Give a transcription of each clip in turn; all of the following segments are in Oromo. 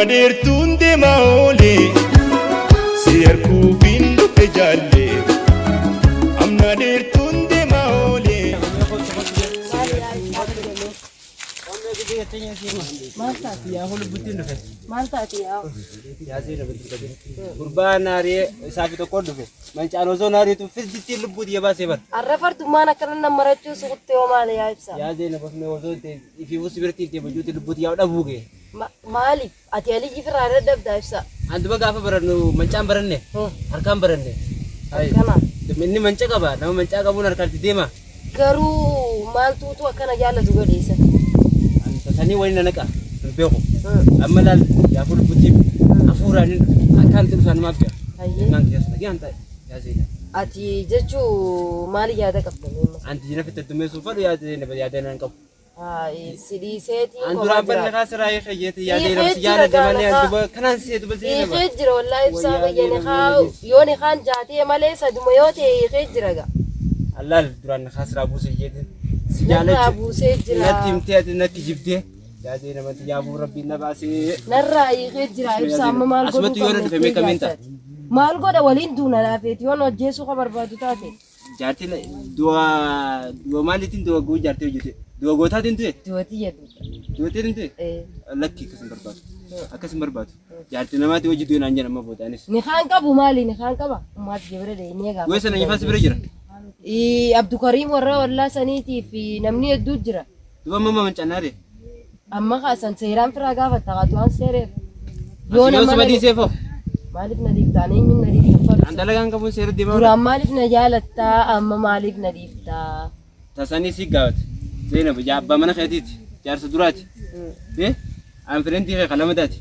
Amna dheertuun deemaa oolee si arguufin dhufe jaallee. Amna dheertuun deemaa oolee. Maal taati yaa Lubbuutti dhufe. Maal taati yaa? Gurbaa naaree isaa fi tokkoon dhufe. Mancaan osoo naariitu fizdittiin lubbuuti yabaasee bara. Arra fartummaan akkana nama marachuu suqutti yoo maali yaa ibsa? Yaa Zeenab osoo osoo ifiifuu si biratti itti bajuutti lubbuuti yaa dhabuu gee. Maaliif? Ati aliyyi firraa dadhabdaa ibsa. Anduba gaafa barannu mancaan baranne harkaan baranne. Akkana. Inni manca qaba, nama mancaa qabuun harkaan itti deema. Garuu maaltuutu akkana jaallatu godhe isa? Sanii waliin nanaqa hin beeku. Amma laal yaafuu lubbuutti hafuuraan hin dhufe. Akkaan itti dhufan maaf jira. Ilmaan keessa nagaan ta'e yaa Zeenab. Ati jechuu maali yaada qabda mee amma? Anti jina fitte dummeessuu fadhu yaa Zeenab yaada nan qabu. Haa, si dhiiseetiin An kophaa duraan banne jiraadha. kaa siraa hiikee jeete yaa Hiikee Zeenab si jira jaaladhe malee an gaana duba kanaan si duba Zeenab. Hiikee jira wallaahi ibsaa Wayyaa kiyya ni Zeenab kaa mee na yoo ni kaan jaatee malee saduma yoo ta'e hiikee jira gaa. Allaal duraan kaa siraa buuse jeete si Narraa jaalachu. buusee jira. Natti himtee ati natti jibdee. Yaa Zeenab ati yaabuu rabbiin na baasee. Narraa hiikee jira ibsaa amma maal godhuu Asumatti yoo na qabna dhufe mee jettee kamiin ta'a? jaartaati. Maal godha waliin duuna laafeeti yoon hojjeessuu ka barbaadu taate. Jaartiin du'a du'a maaliitiin du'a goo jaartii hojjete? Du'a gootaatiin du'e? Du'atii jedhu. Du'atiin du'e? Eh. Lakki akkas hin barbaadu. Akkas hin barbaadu. Jaartii namaati hojii du'e naan jedhan amma booda anis. Ni kaan qabu maali ni kaan qaba? Ummaat jibira deemee gaafa. Du'e sana nyifaas bira jira. Abdukariim warra wallaa saniitii fi namni hedduu jira. Duba amma mancannaa ree. Amma kaasan seeraan firaa gaafatta kaatu waan seereef. Yoo nama suma dhiisee foo. Maaliif na dhiiftaa? Ani eenyuun na dhiifta? An dalagaan qabuun seera deemaa. Duraan maaliif na jaalattaa? Amma maaliif na dhiiftaa? Tasanii si gaafate. Zeenab yaa abbaa mana keetiiti. Jaarsa duraati. Eh? An fireentii kee kan lamataati.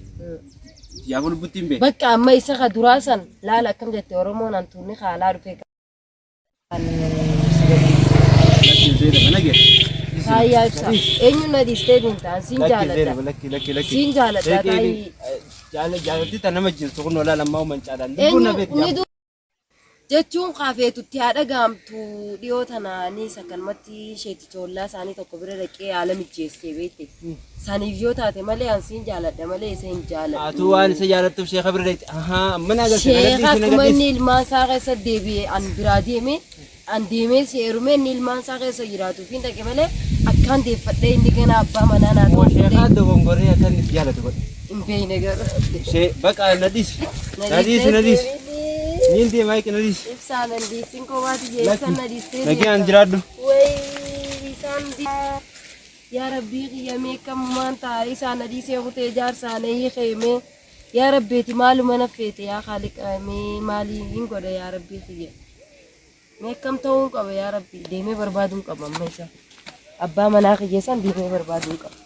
Yaa fulbuttiin bee. Bakka amma isa ka duraa san laala akkam jette Oromoon hantuunni haalaa dhufee kan si gadi. Lakki Zeenab mana gee. Taayyaa ibsa. Eenyuun na dhiistee deemta? An siin Lakki jaaladha. Zeenab lakki lakki lakki. Siin jaaladha taayii. Jaalalti tan nama jirtu kun olaa lammaa uuman caalaan. Lubbuun na Eenyu beekti. ni du jechuun kaafeetutti haa dhagahamtu dhiyoo tanaanis akkanumatti sheetichoollaa isaanii tokko bira dhaqee haala mijjeessee beekte. Saniif yoo taate malee an siin jaaladha malee isa hin jaaladhu. Atuu waan isa jaalattuuf sheeka bira dhaqxe. Ahaa amma naa galte. Sheeka akkuma inni ilmaan isaa keessa deebi'e an biraa deeme an deemee si heerumee inni ilmaan isaa keessa jiraatuuf hin dhaqe malee akkaan deeffadhee inni gana abbaa manaa naa Moo ta'u sheekaa dogongoree akka inni si jaalatu godhe. hin beekne garuu. Shee baqa na dhiisi. Na dhiisi na dhiisi. Niin deemaa hiiki na dhiisi. Ibsaa nan dhiisin kophaati jeessan na dhiistee Nagaan jiraadhu. Wayii isaan yaa rabbii kiyya mee akkamumaan ta'a isaan na dhiisee kutee jaarsaa na hiikee mee yaa rabbeeti maaluma na feete yaa haaliqa mee maalii hin godha yaa rabbii kiyya mee akkam ta'uun qaba yaa rabbii deemee barbaaduun qaba amma isa abbaa manaa kiyya san deemee barbaaduun qaba.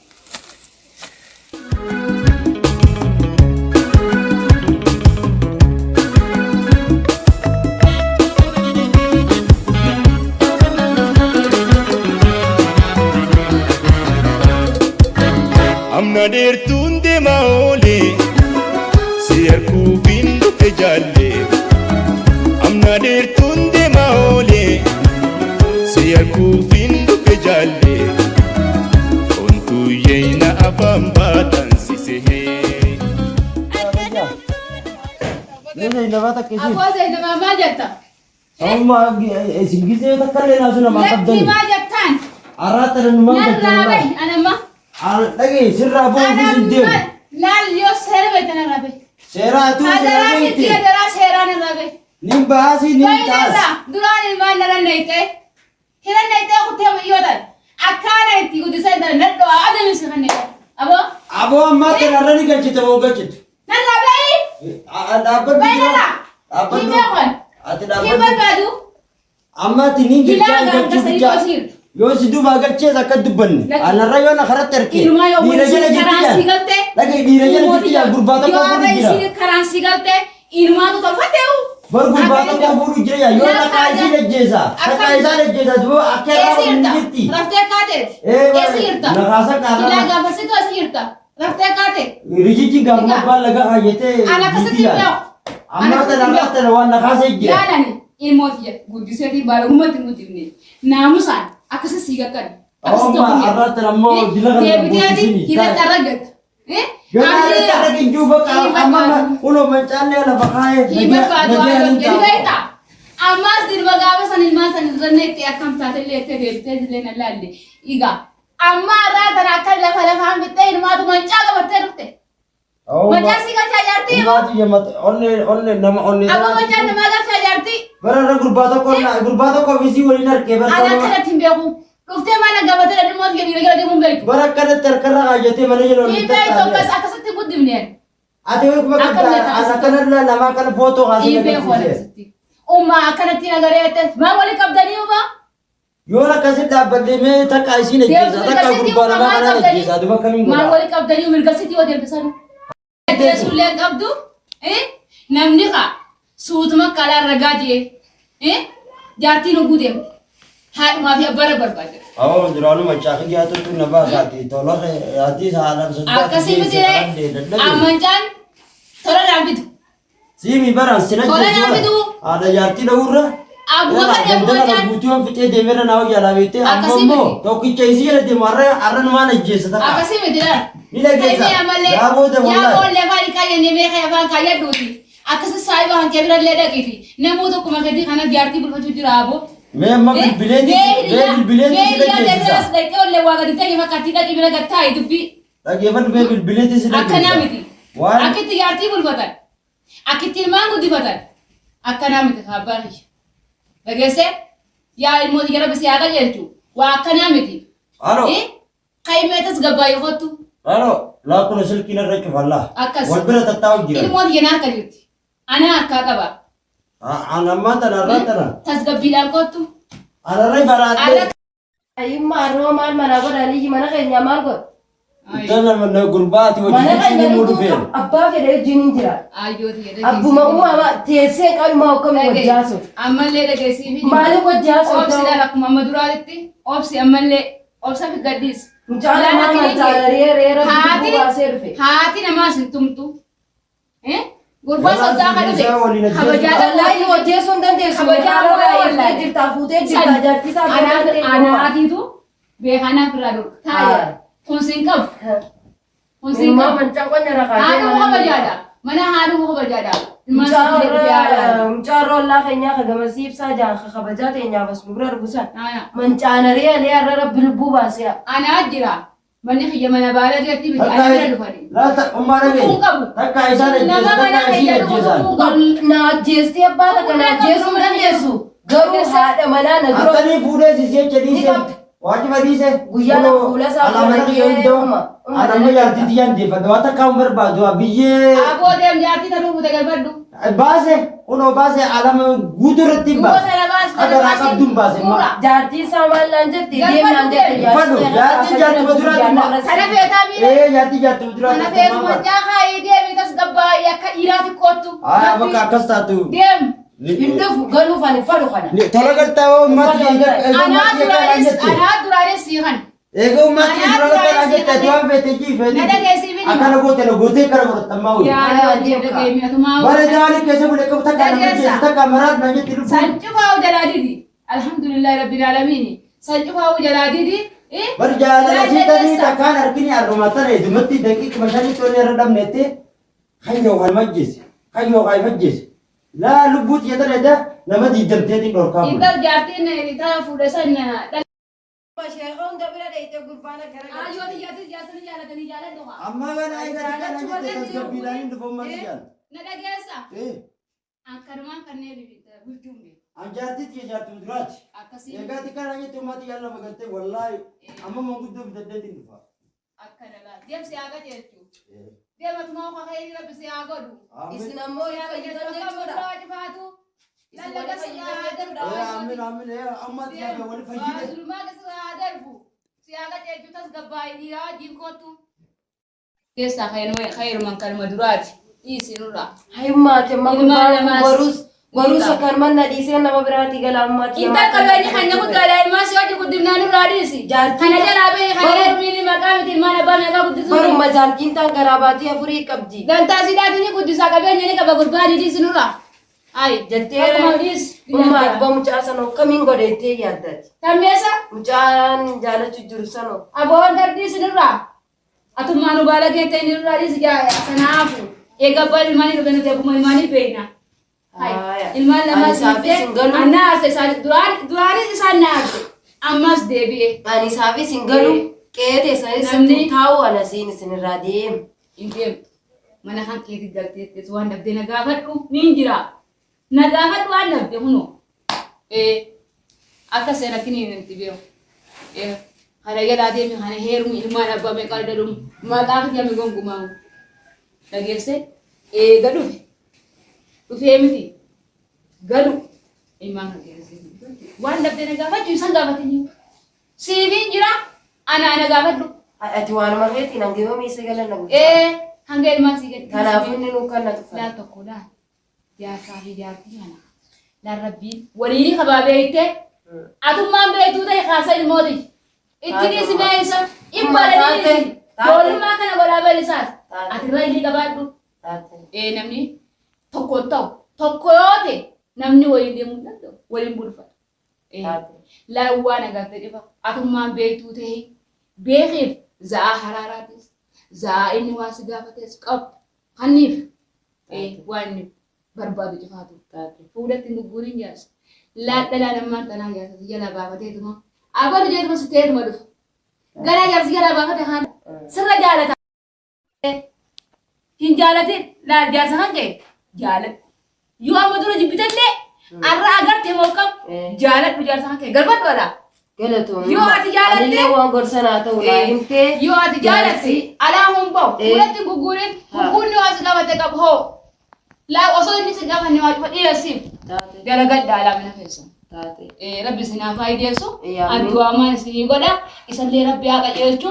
Amna dheertuun deemaa oolee si arguufin dhufe jaallee. Amna dheertuun deemaa oolee si arguufin dhufe jaallee. Ontuu yeena afaan baatan sisehee. Nama takka isin. Aboo Zainabaa maal jetta? Amma isin gisee takka illee naasu namaa Lakkii qabdani. maal jettaan? Arraata numaan Narraa qabdani. bahi anamma. Dhagee sirraa bu'uuf isin deemu. Anamma laal yoo seera beekte narraa bahi. Seera atuu seera Hadaraa sitti beekte. hadaraa seeraa narraa bahi. Nin baasii nin Bahi taas. narraa duraan ilmaan narra neeyxee. Hira neeyxee kuttee muyyoo ta'e. Akkaana itti guddisee intala nadhoo adamsi kan neeyxee. Aboo Aboo ammaa kana irra ni galchite moo galchitu? narraa bahi. Dhaabbadhu Bahi jira. narraa. Dhaabbadhu. Hin beekan. Ati Hin dhaabbadhu. barbaadu. Amma ati nin Bilaa galchaa gaanga galchuu sadii bichaa. tosiirtu. Yoo si duubaa galchees akka dubbanne. Lakki. Anarra yoo na karatti erke. Inumaa yoo Dhiira jala waliin jirti karaan si jaan. galte. Dhagee dhiira jala jirti jaan gurbaa tokko Yoo fuudhu arra jira. isiin karaan si galte inumaatu tolfatteewu. Bar gurbaa tokko fuudhu jira yaa yoo takkaa isii ajjeesa. Takkaa isaan ajjeesa duuba akka irraa Eessa hin jirta? jirti. Raftee kaateeti. Eh, Eessa jirta? Nakaasa kaarraa. Ilaa gaafasitu eessa jirta? Raftee kaate. Rijichi gaafuma abbaan laga kaayyatee Ana akkasitti hin beeku. Amma tana amma tana waan nakaasee jira. Yaalani ilmooti jedha guddiseetii baalagummaatti hin guddifne. Naamusaan akkasi sii gaqqabe. Amma arraa tana ammoo dila kana Deebiteeti guddisini. hidhatti arra gatta. Ganaa irra ginjuu baqa amma kunoo mancaallee lafa kaa'ee Hin barbaadu waan jedhu beektaa? Ammaas dirba gaafa san ilmaan san irra neetti akkam taatellee itti deebitee illee na laalle. Egaa amma irraa tana akka lafa lafaan fixxee ilmaatu mancaa qabattee dhufte. Mancaa si galchaa jaartii immoo. Ummaati yemmata onne onne nama onne. Abbo mancaa namaa galchaa jaartii. Bara irra gurbaa tokko gurbaa tokko ofisii waliin harkee bara Ani akkanatti hin beeku. Dhuftee mana gabatee dhadhummoo kiyya dhiira jala deemuun hin beektu. Bara akkanatti harkarra kaayyatee mana jala Hin waliin beektu akkas akkasitti hin guddifneen. Ati wayii kuma Akka qabda beekaa as akkanarra lamaa kana footoo kaasee Hin beeku ani agarsiisee. akkasitti. Ummaa akkanatti nagaree jette maal walii qabdanii ummaa? Yoon akkasitti dhaabbadhee mee takka isiin Deemtu ajjeesa mirga takka sitti gurbaa lamaa maal kanaan qabdanii? ajjeesa duba akkamiin Maal godha. walii qabdanii mirga sitti yoo deemte sanu? Ajjeesullee hin qabdu. Namni kaa suutuma kalaa ragaa jee jaartiin oguu deemte haadhumaa fi abbaa barbaadde. Awoo duraanuu macaa kiyyaa tuttu na baasaati tola ati haadha Akkasii miti ree ammancaan tola naan fidu. Siimi baraan sina Tola naa fiduu. Haadha jaartii dhawurra. Abbuma kan deemu Gandala macaan. guutuu yoon fixee deemerra naa hojjaa laabeettee amma Akkasii immoo miti. tokkicha isii jala deemu har'a har'a numaan ajjeessa takka. Akkasii miti laal. Ni dhageessa. Kaimee ammallee Yaa booda yaa wallahi. boollee afaan hiikaa jennee meeqa afaan kaayyadhuuti. Akkasii saayiba kan kee birallee dhaqiiti. Namuu tokkuma keetii kana jaartii bulfachuu jira aboo. Mee amma bilbileeti mee bilbileeti si dhageessisa. Dhaqee ollee waa gadi ta'e fakkaattii dhaqii bira gad taa'i dubbii. Dhaggeeffadhu mee bilbileeti si dhageessisa. Akkanaa miti. Waan Akkitti jaartii bulfatan. Akkitti ilmaan guddifatan. Akkanaa miti abbaan kiyya. Dhageessee yaa ilmooti gara bisii haa qajeelchu. Waa akkanaa miti. Halo. Kaimeetas gabbaayyu kottu. Halo. Laa kun silkiin irra cufallaa. Akkas. Wal bira tattaa'u jira. Ilmoon tiyya na harka jirti. Anaa harkaa qaba. An ammaa tana irraa tana. Tasgabbiidhaan kottu. Anarra baraadhee. Arra Ayyummaa arroo maal manaa godha aliyyi mana keenya maal godha? Tana mana gurbaati Mana hojii keenya inni muu lubbuu dhufeen. qab- abbaa fedhe wajjin hin jira. Ayyoo tiyya dhageessii. Abbuma uumamaa teessee qalumaa akkami wajjaasu. Ammallee dhageessii fi Maaliif wajjaasu? Obsi laal akkuma amma duraatitti obsi ammallee obsa fi gadhiis. Mucaan Laal namaa akka inni mancaala reera reera Haati lubbuu baasee dhufe. haati namaas hin tumtu. Eh? Gurbaa Galaan soddaa kan dhufe isaa waliin ajjeesu. kabajaa Wallaahi hojjeessuu hin dandeessu. Kabajaa Mucaan booda irraa wallaahi. jirta fuutee jirta jaartii isaa Anaatiitu beekanaaf irraa dhufu. Taaya. Kun siin qabu. Kun siin Ilmaa qabu. mancaa qonna rakaa. Haadhuma kabajaadha. Mana haadhuma kabajaadha. Ilmaan isaanii dhiyaadha. Mucaa rollaa keenyaa ka gamasii ibsaa jaan ka kabajaa teenyaaf as nu bira dhufusan. Taaya. Mancaanaree alee har'a rabbi lubbuu baasee. Anaa jira. Manni kiyya mana baala jeetti miti. Ana bira dhufani. Laata ummaa dhabe. Tuquun qabu. Takka isaan ajjeesa Nama mana takka isiin kiyya dhufu ajjeesaan. tuquun qabu. Na ajjeestee abbaa takka na ajjeesuu hin dandeessu. Garuu haadha manaa na dura Akkanii fuudhee sisee Ni jedhiise. qabdi. Waajiba dhiise. Guyyaa lama fuula isaa Alaamana fuula kiyya kee hundoo. uma. Uma Anamma dalagaa. jaartii tiyyaan deeffadha. Waan takka hin barbaadu. Biyyee. Aboo deem jaartii tanuu fuute galfadhu. Baase kunoo baase alama guutuu irratti hin Duuba baase. sana baase. Akka irraa qabdu hin baase. Guura. Jaartiin isaa maal naan jetti deem naan jette Fadhu, jaartiin jaartuma duraati ma- Kana feetaa miidha. Ee jaartii jaartuma duraati. Kana feetu mancaa kaayee deemi tasgabbaa'ee akka dhiiraatti kottu. Haa bakka akkas taatu. Deem. Hin dhufu galuuf ani fadhu kana. Tola galtaa hoo ummati Anaa duraanis anaa duraanis sii kan. Egaa ummati Anaa dura galtaa duraanis jette ati waan feete jii feete. Na dhageessii miti. Akkana goote na gootee akkana godhatammaa wayii. Yaa deem atumaa. Bara daani keessa bulee qabu takka nama Dhageessa. jeessa takka maraat na jetti lubbuu. San cufaa'u jalaa didi. Alhamdulillahi rabbil aalamiin. San cufaa'u jalaa didi. Bar jaalala siitanii takkaan argini arguma tana idumatti daqiiquma shanii tolee irra dhabnetti kan yookaan majjeesse kan yookaan ifajjeesse laa lubbuu xiyya tana edda nama diidamteetiin dhorkaa bule. Intal jaartiin tana fuudhe san dhala. Sheekha hunda bira dheeyte gurbaan gara gara. Ayyoo xiyyaatti jaarsanii jaalatanii jaaladhu haa. Amma kana egaa kana jette tasgabbiidhaan hin dhufu ummati jaal. Na dhageessa. Eh Akkanumaan kanneen bulchuun beeku. an jaartii xiyya jaartuu duraati. Akkasii Egaa xiqqaa jette ummati jaal lama galtee wallaahi amma manguddoo fidaddeetiin dhufa. akkana laal. Deemsi haa qajeelchu. Deematumaa ofa khayrii rabbi si haa godhu. Isin ammoo Si haa fayyadam qajeelchu. Akka jechuudha. mudaa cufaatu. Isin Lallaga wali si haa fayyadam darbu. jechuudha. Amiin amiin ummati jaal wali fayyide. Zulmaa keessa haa darbu. Si haa qajeelchu tasgabbaa'ee dhiiraa wajjin kottu. Keessaa khayruman kanuma duraati. Dhiisi nurraa. Hayyummaati amma Ilmaan gurbaan lamaas. barus barus Ni akkan manna dhiisee nama biraatii gala ammaati. Intal qabeenya kan nama guddaadha ilmaan si wajji guddifnaan irraa dhiisi. Jaartii Kana jalaa bahe kan Baru- heerumiin maqaa miti ilmaan abbaa meeqaa guddisuu. Baruma jaartiin taan garaa baatii afurii qabdi. Dantaa sidhaati ni guddisaa qabeenya ni qaba gurbaan ni dhiisi nurraa. Ayi Jettee Akkuma dhiisi. ummaa abbaa mucaa sanoo kamiin godhettee yaaddati. Tammeessa Mucaan jaalachuu jiru sanoo. aboon darbii sinirraa. Atummaa nu baala keettee inni nurraa dhiisi kanaafu. Eega abbaan ilmaanii dhufe nuti abbuma ilmaanii beekna. Haaya. Ilmaan Ani lamaa isaafis siifte hin galu. anna aarse isaan duraanis isaan na aarse ammas deebi'e. Ani isaafis hin galu. Qe'ee teessanis Namni- taa'u ana siin isinirraa deema. Hin deemtu. Mana kan keetii galteettis waan dhabdee na gaafadhu niin jira. Na gaafadhu waan dhabde kunoo. Ee akka seeratti niin itti beeku. Ee kana jalaa deemi kana heerumi ilmaan abbaa meeqaa dhadhuun maqaa kiyya mi gongumaa. Dhageesse eega dhufe. Dhufee miti galu ilmaan kan keessatti. Waan dhabdee na gaafachuu isaan gaafatanii. Siifiin jira anaa na gaafadhu. Ati waanuma keetiin hanga yoomii isa galan na bulchaa. Ee hanga ilmaan sii gadi. Kanaafuu inni nuu kan na tuffata. Laal tokko laal. Jaarsaa fi jaartii kana. Laal rabbiin waliin qabaa beeyte. Atummaan beektuu ta'e kaasa ilmooti. Itti dhiisi mee isa. Dhibba Taate, dhiisi. taate. Ijoollummaa kana godhaa balisaas. Taate. Ati irra illee qabaadhu. Taate. Ee namni tokko hin ta'u. Tokko yoo ta'e namni waliin deemuu hin danda'u. Waliin bulfata. Ee. Taate. Laal waan agartee dhiba. Atummaan beektuu ta'e beekeef za'aa haraaraatis za'aa inni waa si gaafates qabu. Kanniif waan inni barbaadu cufaatu. Taate. Fuulatti hin gurguriin jaarsa. Laal dhalaa nammaan tanaa jaarsa si jalaa baafateetuma. Abalu jeetuma si ta'eetuma dhufa. Galaa jaarsi jalaa baafate kaan sirra jaalata. Hin jaalatin laal jaarsa kan ka'e jaaladhu. Yoo amma dura jibbitellee arra agarte moo qabu jaaladhu jaarsa kan ka'e galfadhu alaa. Galatoomii. Yoo ati jaalatte- Anillee waan gorsa naa ta'u naa himtee. Yoo ati jaalatte alaa hin bahu Eh. fuulatti hin gurgurin gurgurni waa si qabate qabu hoo. Laa osoo inni si qabanne waa cufa dhiyeessiif Taate. dalagadha alaa mana keessa. Taate. Rabbi isin haa faayideessu. Yaa amiin. Addu'aamaan isinii godha. Isallee Rabbi haa qajeelchu.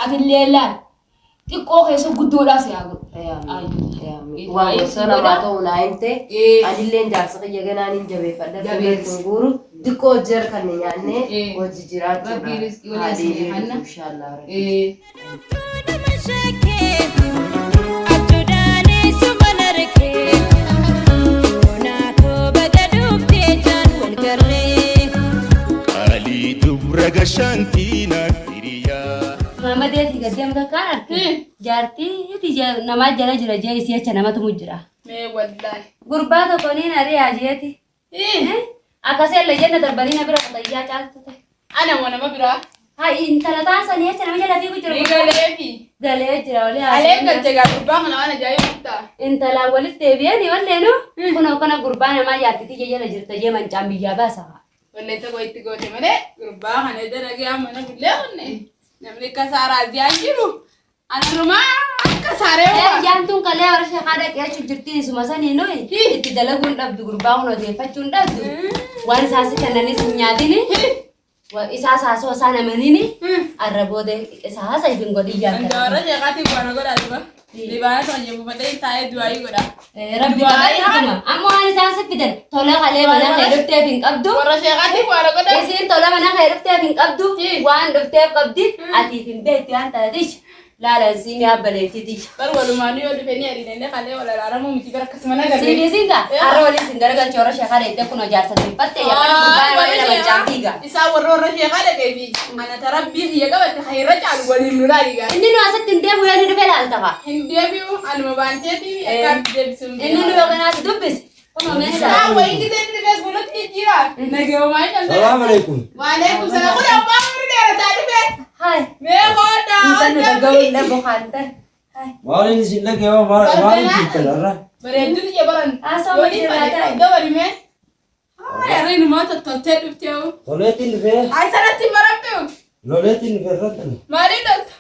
Atillee laal. Xiqqoo keessa guddoodhaa si haa godhu. Waan gorsa namaa ta'u naa himtee. Eh. Anillee jaarsa kiyya ganaan hin jabeeffadha. Jabeessi. Fuulatti guuru. Xiqqoo hojii harkanne nyaannee Eh. hojii jiraachuudha. Rabbi rizqii walii Haa isinii deebi'u kenna. inshaallah. Eh. Qaalii dubra gashaantiinaan hiriyaa. Maamadeeti gaddee muka kaan arge. Jaartii iti namaa jala jira jee isii acha namatu mu jira. Mee wallaahi. Gurbaa tokko niin ari'aa jeeti. Akkasii illee jenna darbanii na bira qotayyaa caaltu ta'e. Ana moo nama biraa? Haa intala taan sanii acha nama jala fiigu jira. Ni galeefi. Galee jira walii Aleen galche gaa gurbaa kana waan ajaa'iba ta'a. Intalaan walitti deebi'anii walleenu kun akkana gurbaa namaa jaartitii jala jirta jee mancaan biyyaa baasa. Wallee tokko itti goote malee gurbaa kana ija dhagee mana bullee kunne. Namni akka saaraa ziyaan jiru. Anumaa akka saaree waa. Jaantuun kalee warra sheekaa dhaqee achi jirtiin isuma sanii nuyi itti dalaguun dhabdu gurbaa kun odeeffachuun dhabdu waan isaas kennanis hin nyaatini isaa saasoo isaan amanini arra booda isaa haasa ifin godhin Anda yaadda. warra sheekaatiin waan godhaa dura. Libaana tokko jebuufatee taa'ee du'aayii godha. Rabbi qabadhu amma waan isaan si fidan tola kalee mana kee dhufteef hin qabdu. Warra sheekaatiin waan godhaa. Isiin tola mana kee dhufteef hin qabdu waan dhufteef qabdi atiif hin beektu waan taatich laala isiin yaabbaleettiti. Bar walumaanuu yoo dhufee ni ariinannee kalee wal araaramuu miti bara akkasuma nagarree. Sibiisinga har'a waliin sin garagalche warra sheekaa dheedde kun jaarsa deeffatte yakana gurbaa nama lama jaartiiga. Isaan warra warra sheekaa dhaqeefi ana tarabbii kiyya qabatte kan irra caalu waliin nu laali gaa. Inni nu asitti hin deemu yoo inni dhufe laaltafa. Hin deebi'u anuma baanteetii akka deebisuun. Inni nu yookaan as dubbise. Kunoo mee Isaan wayii gisee inni dhufees bulatti jijjiira. Nagayoomaa hin dhalate. Salaam alaikum. Waalaikum salaam. Kun abbaa umrii dheerataa dhufe. Hai. Mee qooddaa Intalli hojjabbi. dhaga'uun dhabu haanta. Maaliin isin dhagee maaliin jirtan har'a? Bareedduu biyya baran. Haasawaa Waliin jirraa ta'e. Dabali mee. Haa yarri numaa tottoltee dhuftee. Toleetiin dhufee Ay sanatti hin baramtu. loleetiin dhufee irratti. Maaliin dhalta?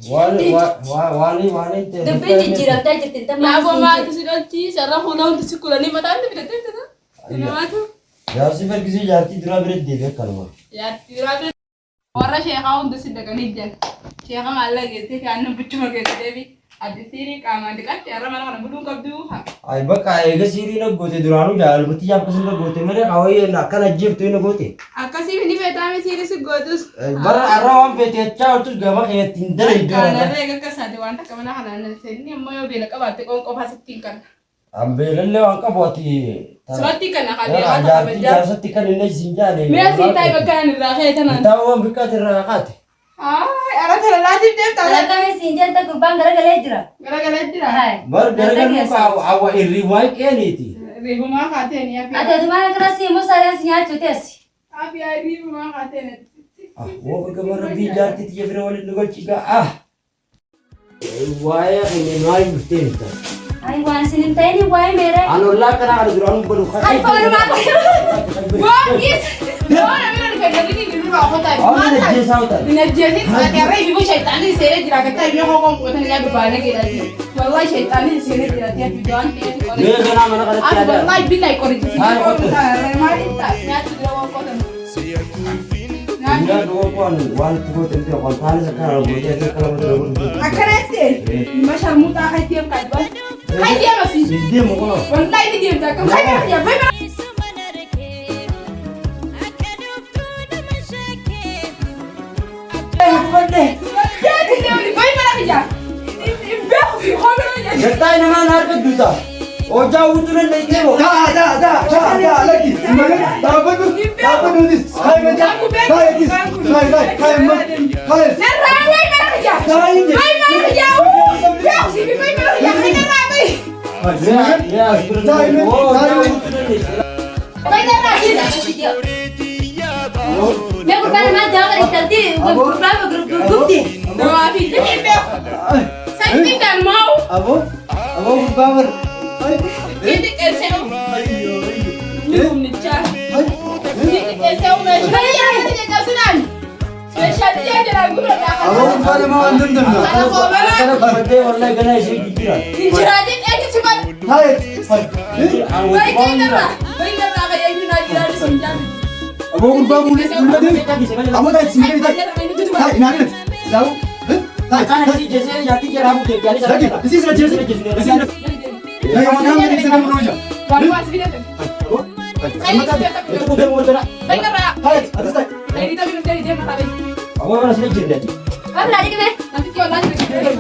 Waanii waanii ta'e. Dubbiin jijjiiramtee jirti intalli. Laafoo maaltu si dhalchi sarara fuula hundi si kulanii mataan bitatee bitata. Namaatu. Jaarsi fergisii jaartii duraa bira deebi'e akkanuma. Yaatti duraa warra sheekaa hundi si dhaqanii jiran. Sheeka maallaqa geessee kaannu bichuma keessa deebi. Addi siirii qaamaan dhiqatte har'a mana kana buluun qabdu. Ay bakka eega siirii na goote duraanuu jaalalmatti jaaf akkasuma goote malee hawayii akkana ajjeeftu na goote. Akkasii ni feetaame siirii si gootus. Bara har'a waan feete jechaa ooltus gama keetti hin dalaydu. Kanarra eega akka isaati waan takka mana kanaan seenni ammoo yoo beela qabaatte qoon qofaa sitti hin kanna. Ambeelallee waan qabu ati. Sirratti kana kaatee waan Jaartii kabajaa. jaarsatti kan inni isin jaale. Mee asiin taa'e bakka ani irraa ka'e tanaan. Taa'u waan bikkaati irraa kaate. Haa, ara talalaatiif deemta. Kalaqame siin jetta gurbaan garagalee jira. Garagalee jira. Hai. Bar garagaluu kaa hawa irri waa'ee qeeniiti. Riibumaa kaateen yaa fi. Ati adumaan akkana siimu sareen si nyaachuu teessi. Afi riibumaa kaateen. Ah, woo gama rabbii jaartii tiyya bira waliin nu galchi gaa. Ah. Waa'ee keenya maal dhuftee mita? Ay waan isin hin ta'in waa'ee meeree. An ollaa kanaa kana duraan badu. Ay foonumaa Goongis! Loona bira dhufe namni nurraa qotaa. Awwa najjeesaa utan. Najjeesin ati har'a ifi shayxaanni seenee jira akka ta'e yoo qoqqoon qotan yaa dubaana keedhaati. Wallahi shayxaanni seenee jira tiya bidaan ta'e. Mee ganaa mana kanatti Ati yaada. wallahi billahi qorichi si Haala qotu. Maali ta'a nyaachuu dura waan qotan. Guyyaa dhugoo waan waan itti goote miti qontaan isa kana gootee akka lama dura godhu. Akkana jettee ilma sharmuuxaa kan deemu kan du'an. Kan deema si. Deemu kunoo. Wallahi ni deemta akkam kan deema bai bara. Yaati deemni bai bara biyya. Beeku fi hoomina biyya. Gattaa namaan harka duuta. Hojjaa wuxuun dhaqee moo. taa taa taa taa taa lakki dhaabbadhu dhaabbadhuutis kaay mataa kaayetis kaay kaay kaay amma kaay Narraa bai bara biyya. kaay Bai bara biyya. Beeku fi bai bara biyya. Kan narraa bai. Bai narraa si. Mee gurbaan namaa jaama intalti gurbaan gurgurti. Namaa fi inni beeku. Sanyiin galmaa'u. Abo abo gurbaa bar Inni qeessee ni humnichaa. Inni qeessee meeshaa caccabsinaan. Meeshaa biyyaa jalaa gurra abo gurbaa namaa waan dandamna Akkana gubattee wallahi ganaa ishee jijjiira. Injiraatiin eenyu si bal. kaayet Baay'ee narraa fayyadamni naa jiraatu sun jaalu. abo gurbaa fuullee abo taayit simee taayit taayit inaanit laawu taayit Akkana isii jeesee jaartii jala hafu deeggaanii lakki isii sira jeesi isii sira Naga waan hamma ibsa nama roja. Waan si fidate. Baay'ee narraa. Taayit atis taayit. Baay'ee taphni nuti deema taphee. Awwa mana sila jirti. Wabla dhigme. Namtichi wallaan si fidate.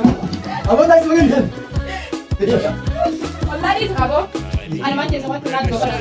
Abo taayit simee. Wallaan isa qaboo. Ani waan keessa waan turaa gobara.